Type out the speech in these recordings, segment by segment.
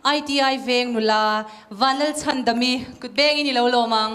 ITI Veng nula Vanlalchhandami kut bengin i lo lawm ang.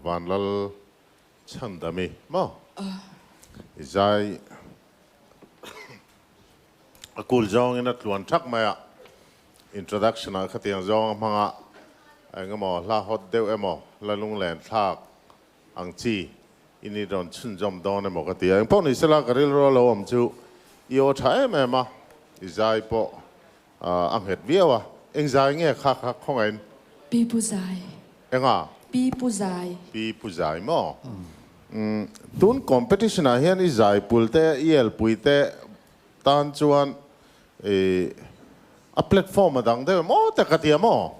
Vanlal Chhandami maw i zai a kul zawngin a tluan thak mai a, introduction ah khatiang zawng a hmang a, engemaw hla hawt deuh emaw la lunglen thlak ang chi i ni rawn chhunzawm dawn emaw ka ti a, engpawh ni sela ka rilru a lo awm chu i aw tha em em a, i zai pawh a nghet viau a, eng zai nge kha kha khawngaihin? Pi Pu Zai. Enga? Pi Pu Zai. Pi Pu Zai maw? Tun competition ah hian i zai pul te i elpui te tan chuan i. A platform a dang deuh em aw te ka ti a maw?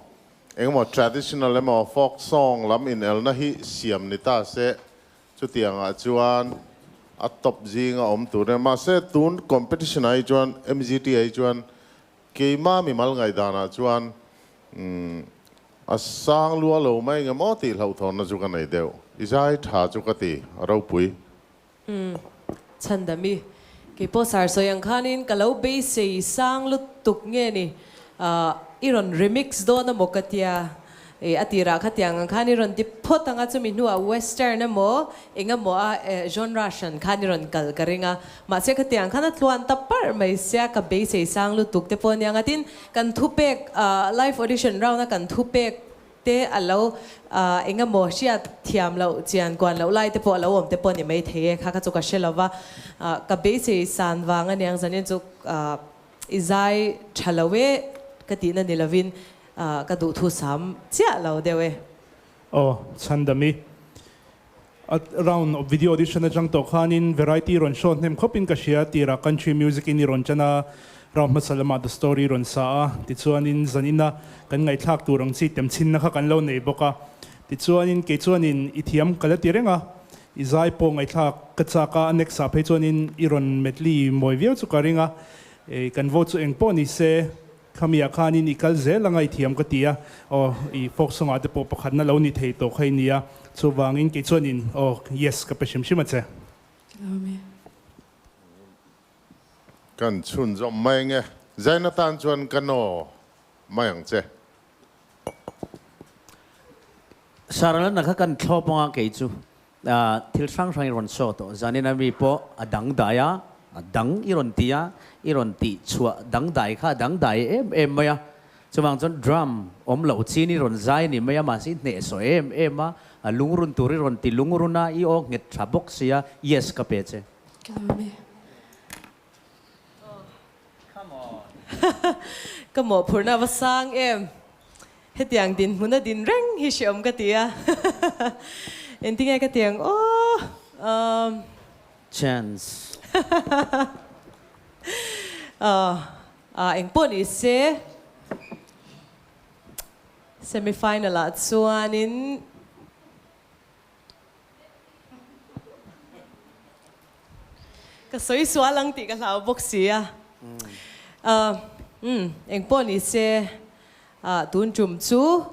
Engemaw traditional emaw folk song lam inelna hi siam ni ta se chutiangah chuan a top zinga awm tur nia. Mahse tun competition ah hi chuan MGT ah hi chuan keima mimal ngaihdanah chuan a sang lua lo mai engemaw aw tih hlauhthawnna chu ka nei deuh. I zai tha chu ka ti a ropui. Umm Chhandami, kei pawh sar sawi ang khanin ka lo beisei sang lutuk nge ni, ahh i rawn remix dawn amaw ka tia, ih a tirah khatiang ang khan i rawn ti phawt ang a, chumi hnuah western emaw eng emaw a genre hran khan i rawn kal ka ring a, mahse khatiang khan a tluan ta parh mai sia ka beisei sang lutuk te pawh ania nga tin kan thupek ahh live audition round a kan thupek te a lo eng emaw hriat thiam loh chian kuan loh lai te pawh a lo awm te pawh a ni mai thei e, kha kha chu ka hre lo va, ka beisei san vang a niang zanin chu i zai tha lo e ka tihna ni lovin ka duhthu sam chiah lo deuh e. Aw, Chhandami. A round of video audition atang tawh khanin variety rawn show hnem khawpin ka hria tirah country music in i rawn chan a, round hmasa lamah the story rawn sa a, tichuanin zanina kan ngaihthlak tur ang chi temchhinna kha kan lo nei bawk a, tichuanin kei chuanin i thiam ka la ti reng a, i zai pawh ngaihthlak ka chak a, a next ah phei chuanin i rawn medley mawi viau chu ka ring a, kan vote chu eng pawh ni se. Khamiah khanin i kal zel anga i thiam ka ti a, aw i folk song ah te pawh pakhatna lo ni thei tawh kha i nia, chuvangin kei chuanin aw yes ka pe hrim hrim a che. Amen. Kan chhunzawm mai nge. Zaina tan chuan ka naw mai ang che. Saralana kha kan thlawp anga kei chu Thil hrang hrang i rawn saw tawh. Zanin a mi pawh a dangdai a, a dang i rawn ti a, i rawn tih chhuah dangdai kha a dangdai em em mai a. Chuvang chuan drum awm loh chin i rawn zai ni mai a, mahse i hnehsawh em em a, a lungrun tur i rawn ti lungrun a, i aw nghet tha bawk si a, yes ka pe che. Ka lawm e. Come on. Ka mawhphurhna a va sang em. Hetiang dinhmun a din reng hi hreawm ka ti a. Engtinge ka ti ang aw. Um. Chance. Aw engpawh ni se semi final ah chuanin. Ka sawi sual ang tih ka hlau bawk si a. Umm, engpawh ni se, tun tum chu.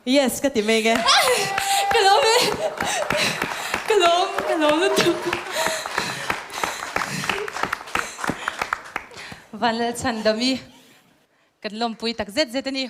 Yes ka ti mek e. Ka lawm e. Ka lawm, ka lawm lutuk. Vanlalchhandami kan lawmpui tak zet zet a ni.